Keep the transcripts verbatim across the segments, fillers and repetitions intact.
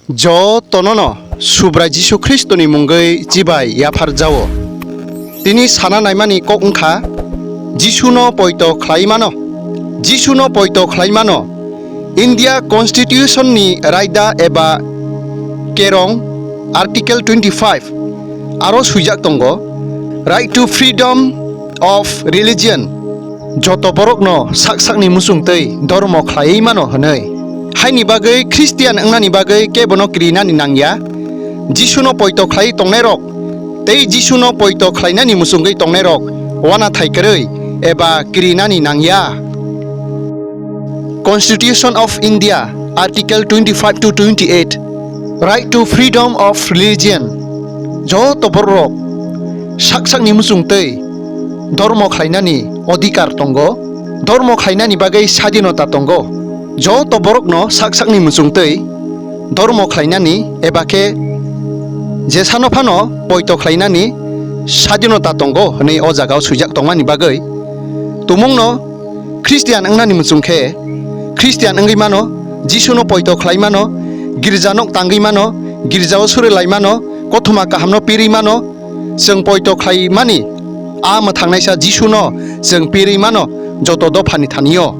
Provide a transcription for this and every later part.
Jotono no Subrai Jisu Khristoni mungwi chibai yaphar jao. Tini sana naimani kok wngkha Jisuno poito khlai mano. Jisuno poito khlai mano. India Constitution ni raida eba kerong Article twenty five aro swijak tongo, Right to freedom of religion. Joto borokno sak sakni muchung tei dormo khlaiwi mano hwnwi. Haini bagwi Christian wngnani bagwi kebono kirinani nangya. Jisuno poito khlaiwi tongnairok tei Jisuno poito khlainani muchungwi tongnairok uanathai kwrwi eba kirinani nangya. Constitution of India, Article twenty-five to twenty-eight, Right to freedom of religion. Joto borok sak sakni muchung tei dormo khlainani odhikar tongo, dormo khlainani bagwi sadinota tongo. Joto borokno sak sakni muchung tei dormo khlainani eba khe jesano phano poito khlainani sadinota tongo hwnwi o jagao swijak tongmani bagwi tumungno Christian wngnani muchung khe Christian wngwi mano, Jisuno poito khlai mano, girja nok tangwi mano, girjao suri lai mano, kothoma kahamno pirwi mano. Chwng poito khlaimani a mwthangnaisa Jisuno chwng pirwi mano joto dophani thanio.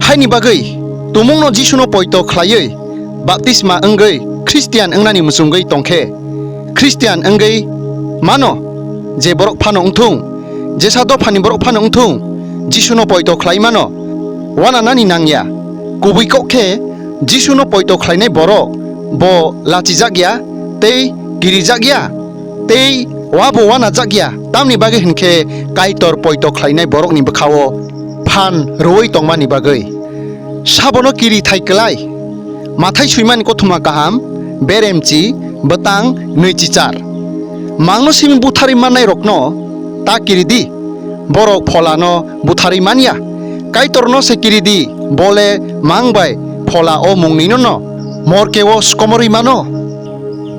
Haini bagwi tumungno Jisuno poito khlaiwi baptisma wngwi Christian wngnani muchungwi tongkhe Christian wngwi mano, je borok phano wngthung, jesa dophani borok phano wngthung, Jisuno poito khlai mano, uananani nangya. Kubui kok khe Jisuno poito khlainai borok bo lachijak ya tei kirijak ya, tei uabo uanajak ya, tamni bagwi hwn khe Kaitor poito khlainai borokni bwkhao phan rwui tongmani bagwi. Sabono kiri thai klai. Mathai swimani kothoma kaham, beremchi, bwtang, nwichichar. Mangno simi butharwi mannairokno ta kiri di, borok pholano butharwi man ya. Kaitorno se kiri di, bo le mang bai phola o mungnwino no morkeo swkomorwi mano.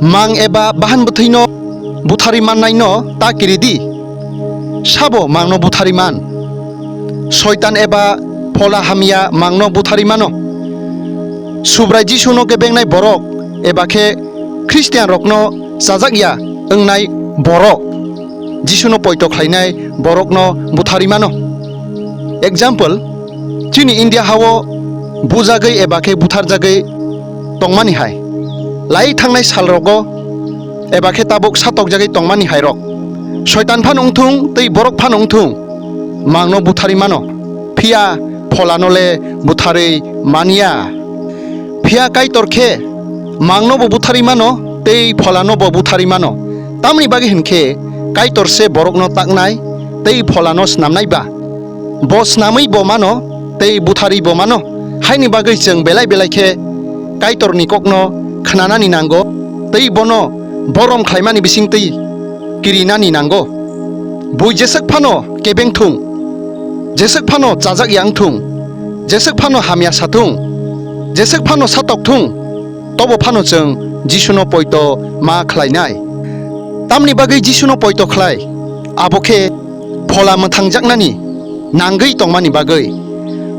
Mang eba bahan bwthwino butharwi mannaino ta kiri di. Sabo mangno butharwi man? Soitan eba phola hamya mangno butharwi mano. Subrai Jisuno kebengnai borok eba khe Christian rokno chajak ya wngnai borok Jisuno poito khlainai borokno butharwi mano. Example, chini India hao bujagwi eba khe butharjagwi tongmani hai, lai thangnai salrogo eba khe tabuk satokjagwi tongmani hairok, Soitan phano wngthung tei borok phano wngthung, mangno butharwi mano, phiya pholano le butharwi man ya. Phiya Kaitor khe mangno bo butharwi mano tei pholano bo butharwi mano. Tamni bagwi hwn khe Kaitor se borokno taknai tei pholano snamnai ba. Bo snamwi bo mano tei butharwi bo mano. Haini bagwi chwng belai belai khe Kaitorni kokno khnanani nango tei bono borom khlaimani bisingtwi kirinani nango. Bui jeswk phano kebeng thung, jeswk phano chajak ya wng thung, jeswk phano hamya sa thung, jeswk phano satok thung, tobo phano chwng Jisuno poito ma khlainai. Tamni bagwi Jisuno poito khlai? Abo khe phola mwthangjaknani nangwi tongmani bagwi.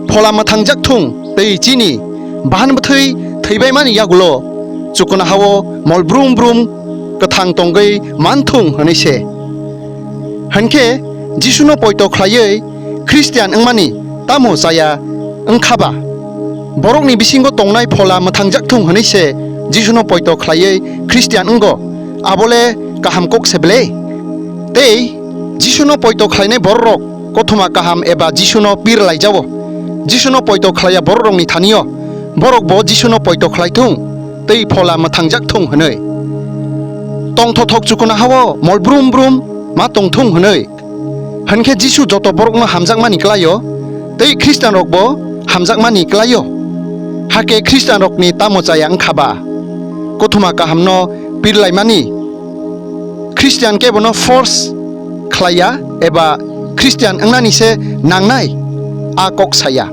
Phola mwthangjak thung tei chini bahan bwthwi thwibaimani yagulo chukuna hao mol brum brum kwthang tongwi man thung hwnwi se. Hwn khe Jisuno poito khlaiwi Christian wngmani tamo chaya wng kha ba? Borokni bisingo tongnai phola mwthangjak thung hwnwi se Jisuno poito khlaiwi Christian wngo, abo le kaham kok se ble? Tei Jisuno poito khlainai bororok kothoma kaham eba Jisuno pir laijao. Jisuno poito khlaiya bororokni thanio borokbo Jisuno poito khlai thung tei phola mwthangjak thung hwnwi. Tongthothok chukuna hao mol brum brum ma tong thung hwnwi. Hwn khe Jisu joto borokno hamjakmani klaio, tei Khristianrokbo hamjakmani klaio. Hakhe Khristianrokni tamo chaya wng kha ba? Kothoma kahamno pir laimani. Khristian kebono force khlai ya eba Khristian wngnani se nangnai, a kok sa ya.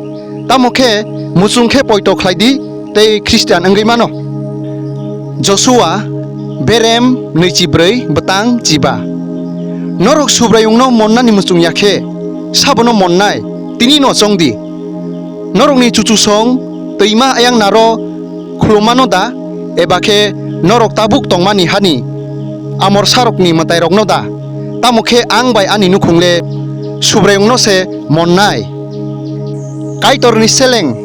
Tamo khe muchung khe poito khlai di, tei Khristian wngwi mano. Josua berem nwichi brwi bwtang chiba. Norok Subraiyungno monnani muchung ya khe, sabono monnai, tini no chong di. Norokni chuchusong twima ayang naro khulumano da? eba khe norok tabuk tongmani hani amorsarokni mwtairokno da? Tamo khe ang bai ani nukhung le Subraiyungno se monnai. Kaitorni seleng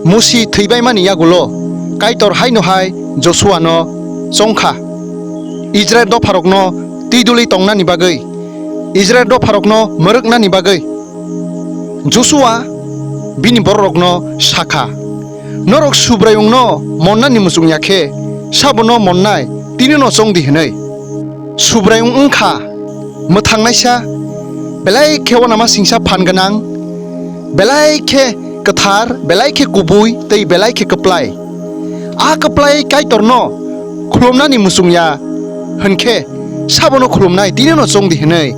Musi thwibaimani yagulo Kaitor haino hai Josuano chong kha, Israil dopharokno twi duli tongnani bagwi, Israil dopharokno mwrwknani bagwi. Josua bini bororokno sa kha, "Norok Subraiyungno monnani muchung ya khe, sabono monnai tinino chong di," hwnwi. Subraiyung wng kha mwthangnaisa, belai khe uanama singsa phan gwnang, belai khe kwthar, belai khe kubui tei belai khe kwplai. A kwplai Kaitorno khulumnani muchung ya hwn khe, sabono khulumnai tinino chong di hwnwi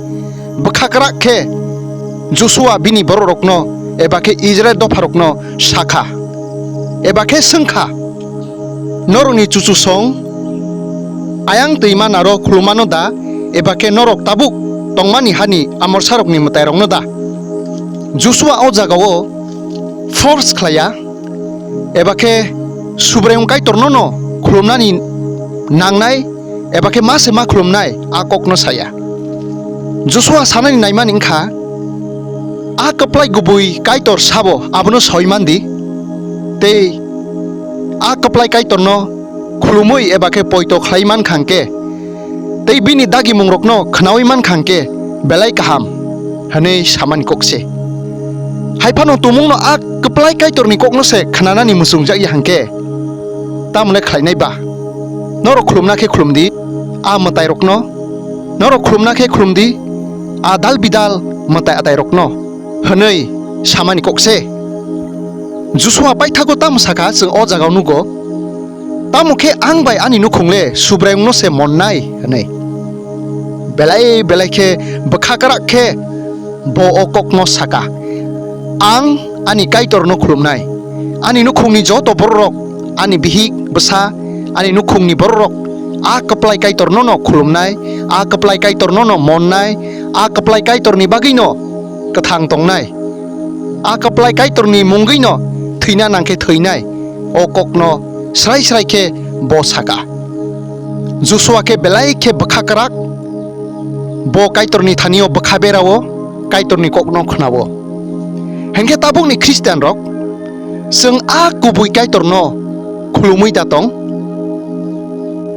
bwkha kwrak khe Josua bini bororokno eba khe Israil dopharokno sa kha, eba khe swng kha, "Norokni chuchusong ayang twi manaro khulumano da, eba khe norok tabuk tongmani hani amorsarokni mwtairokno da?" Josua o jagao force khlai ya, eba khe Subraiyung Kaitorno no khulumnani nangnai, eba khe ma se ma khulumnai, a kokno sa ya. Josua sanani naimani wng kha, a kwplai kubui Kaitor sabo abono soi man di, tei a kwplai Kaitorno khulumwi eba khe poito khlai man kha hwn khe, tei bini dagimungrokno khnaui man kha hwn khe belai kaham hwnwi samani kok se. Hai phano tumungno a kwplai Kaitorni kokno se khnanani muchungjak ya hwn khe, tamo le khlainai ba? "Norok khulumna khe khulum di a mwtairokno, norok khulumna khe khulum di a dal bidal mwtai atairokno," hwnwi samani kok se. Josua paithago tamo sa kha, chwng o jagao nugo, "Tamo khe ang bai ani nukhung le Subraiyungno se monnai," hwnwi. Belai belai khe bwkha kwrak khe bo o kokno sa kha, "Ang ani Kaitorno khulumnai, ani nukhungni joto bororok, ani bihik bwsa, ani nukhungni bororok a kwplai Kaitorno no khulumnai, a kwplai Kaitorno no monnai, a kwplai Kaitorni bagwino kwthang tongnai, a kwplai Kaitorni mungwino thwina nang khe thwinai." O kokno srai srai khe bo sa kha. Josua khe belai khe bwkha kwrak, bo Kaitorni thani-o bwkha berao, Kaitorni kokno khnao. Hinkhe tabukni Khristianrok, chwng a kubui Kaitorno khulumwi da tong?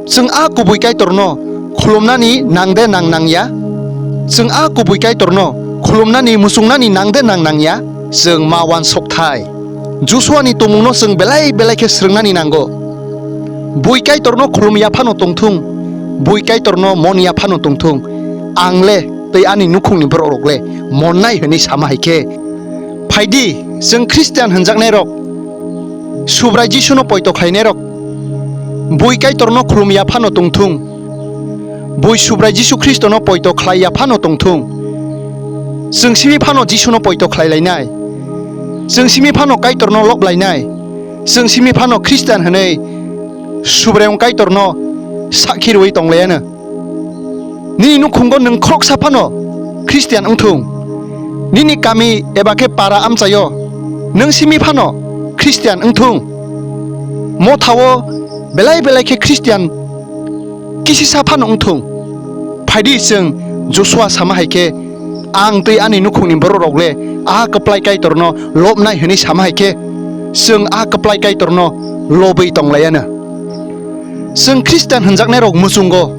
Chwng a kubui Kaitorno khulumnani nang de nang nang ya? Chwng a kubui Kaitorno khulumnani, muchungnani nang de nang nang ya? Chwng ma uansuk thai. Josuani tumungno chwng belai belai khe swrwngnani nango. Bui Kaitorno khulum ya phano tongthung, bui Kaitorno mon ya phano tongthung, ang le tei ani nukhungni borok rok le monnai hwnwi sama hai khe. Phai di, chwng Khristian hwnjaknai rok, Subrai Jisuno poito khlainai rok, bui Kaitorno khulum ya phano tongthung, bui Subrai Jisu Khristono poito khlai ya phano tongthung. Chwng simi phano Jisuno poito khlai lainai. Chwng simi phano Kaitorno lob lainai. Chwng simi phano Khristian hwnwi Subraiyung Kaitorno sakhi rwui tong laiya no. Nini nukhungo nwng khoroksa phano Khristian wng thung. Nini kami eba khe para amchaio nwng simi phano Khristian wng thung. Mothao belai belai khe Khristian kisisa phano wng thung. Phai di, chwng Josua sama hai khe, "Ang tei ani nukhungni borok rok le a kwplai Kaitorno lobnai," hwnwi sama hai khe, chwng a kwplai Kaitorno lobwi tong laiya no. Chwng Khristian hwnjaknai rok muchungo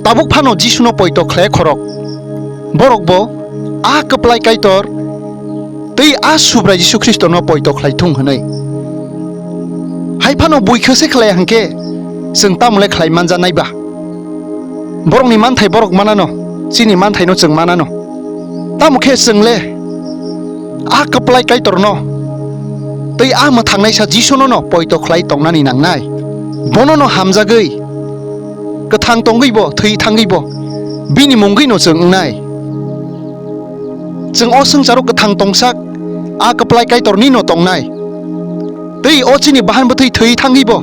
tabuk phano Jisuno poito khlai khorok. Borok bo a kwplai Kaitor tei a Subrai Jisu Khristono poito khlai thung hwnwi. Hai phano bui khe se khlai hwnkhe chwng tamo le khlai manja nai ba? Borokni manthai borok manano, chini manthaino chwng manano. Tamo khe chwng le a kwplai Kaitorno tei a mwthangnaisa Jisuno no poito khlai tongnani nangnai. Bono no hamjagwi, kwthang tongwi bo, thwi thangwi bo, bini mungwi no chwng wngnai. Chwng o swngcharo kwthang tongsak, a kwplai Kaitorni no tongnai. Tei o chini bahan bwthwi thwi thangwi bo,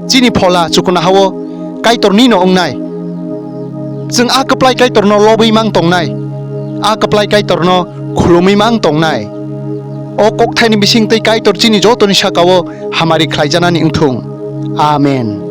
chini phola chukuna hao Kaitorni no wngnai. Chwng a kwplai Kaitorno lobwi mang tongnai, a kwplai Kaitorno khulumwi mang tongnai. O kokthaini bising tei Kaitor chini jotoni sakao hamari khlaijanani wngthung. Amen.